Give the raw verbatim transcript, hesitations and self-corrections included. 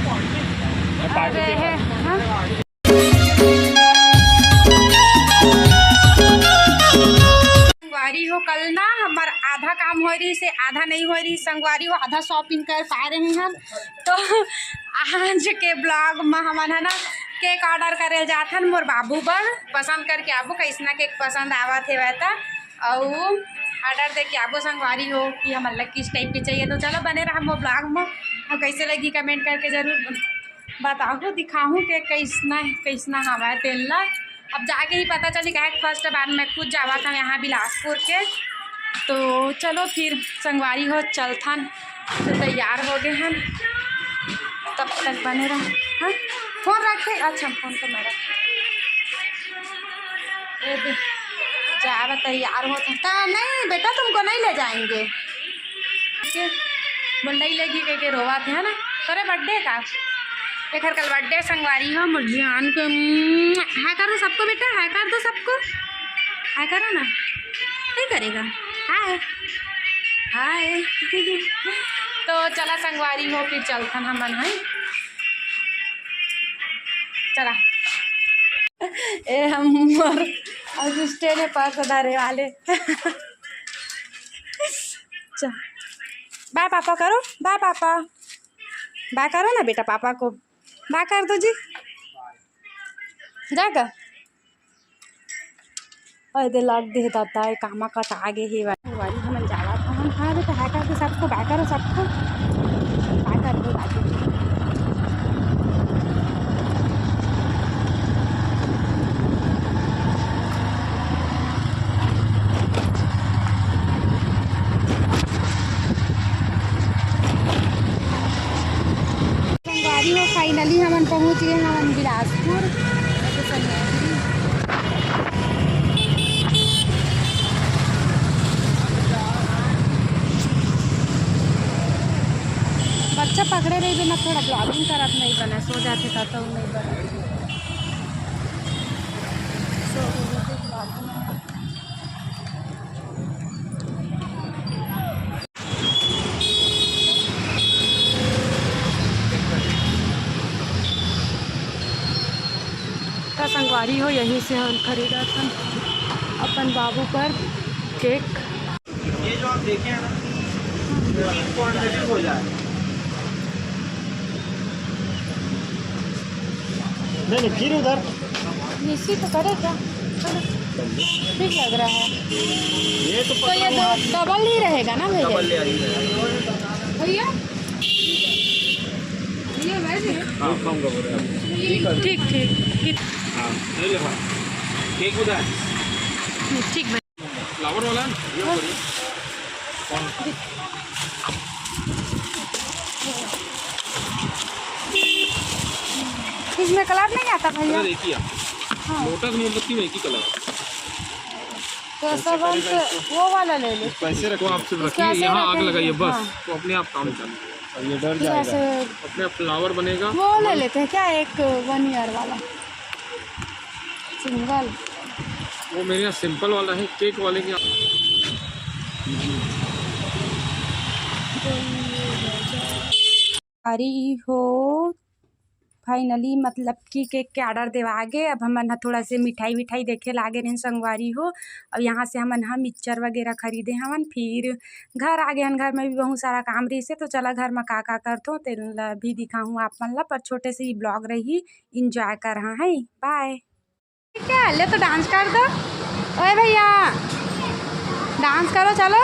अरे हे, हाँ? संगवारी हो, कल ना हमर आधा काम होय रहिस हे, आधा नहीं होय रहिस संगवारी हो, आधा shopping कर पाए रहे हन। तो आज के vlog में हमन ह ना cake order करे जाथन मोर बाबू बर, पसंद करके आबो कैसना cake पसंद आवत हेवय त, अउ order दे के आबो संगवारी हो कि हमन ला किस type के चाहिए। तो चलो बने रहा मोर vlog में, अउ कैसे लगी comment करके जरूर बताहू, दिखाहू के कैसना, कैसना हवय तेन ला। अब जाके ही पता चली, काहे first बार मैं खुद जावत हूँ यहाँ बिलासपुर के। तो चलो फिर संगवारी हो चलथन, तो तैयार हो गए हन, तब तक बने रह। हाँ, phone रखे, अच्छा phone तो मैं रख ए दे, जावा तैयार होत हन। ता नहीं बेटा, तुमको नहीं ले जाएंगे। के बोल नहीं लेगी कह के रोवत हे ना। तोरे birthday का? एकर कल birthday संगवारी हो मोर जान के। Hi कर दो सबको बेटा, hi कर दो सबको, hi करो ना। नहीं करेगा? Hi, hi। तो चला संगवारी हो, फिर चलथन हमन, है चला। ए हमर assistant हे purse धरे वाले। चल, bye पापा करो, bye पापा, bye करो ना बेटा, पापा को bye कर दो जी। जाएगा? अरे दे लग दे दादा, ए कामा कटा गे हे भाई। वारी हमन जावा, हमन हाँ बेटा, hi कर दो सबको, bye करो सबको, bye कर दो दादी। संगवारी हो, finally हमन पहुंच गए हमन बिलासपुर। बच्चा पकड़े रहिबे ना, थोड़ा vlogging करत नहीं बने, सो जाथे त तो नहीं बने। So, vlogging का संगवारी हो, यहीं से हम खरीदत हन अपन बाबू बर cake। ये जो आप देखे हैं ना, ये पॉजिटिव हो जाए। नहीं, नहीं, फिर उधर। इसी तो करे क्या? ठीक लग रहा है। ये तो तो ये दो डबल ही रहेगा ना भैया? डबल ले आइए। भैया, ये वेज है? हाँ, खाऊंगा बोला। ठीक, ठीक, ठीक। हाँ, ले ले भाई। केक उधर। ठीक भाई। फ्लावर वाला है ना? ये ऊपर ही। इसमें कलर नहीं आता भैया? कलर एक ही है। हाँ। लोटस मोमबत्ती में एक ही कलर है। तो सब हम तो वो वाला ले ले। पैसे रखो, आप सिर्फ इसको रखिए, ऐसे यहाँ आग रखेंगे। लगाइए बस, हाँ। तो अपने आप काम चल। और ये डर फिर जाएगा। ऐसे अपने आप फ्लावर बनेगा। वो ले लेते हैं क्या, एक वन ईयर वाला सिंगल? वो मेरे यहाँ सिंपल वाला है, केक वाले के यहाँ। अरे हो, finally मतलब कि केक के order देवा गे। अब हमन ह थोड़ा से मिठाई विठाई देखे लागे रहेन संगवारी हो। अब यहाँ से हमन ह मिक्सचर वगैरह खरीदे हवन, फिर घर आ गए हन। घर में भी बहुत सारा काम रहिसे, तो चला घर में का का करथों तेन ला भी दिखाहूँ आप मन ला। पर छोटे से ही vlog रही, enjoy करहा है। Bye। क्या ले तो dance कर दो, ओए भैया dance करो, चलो।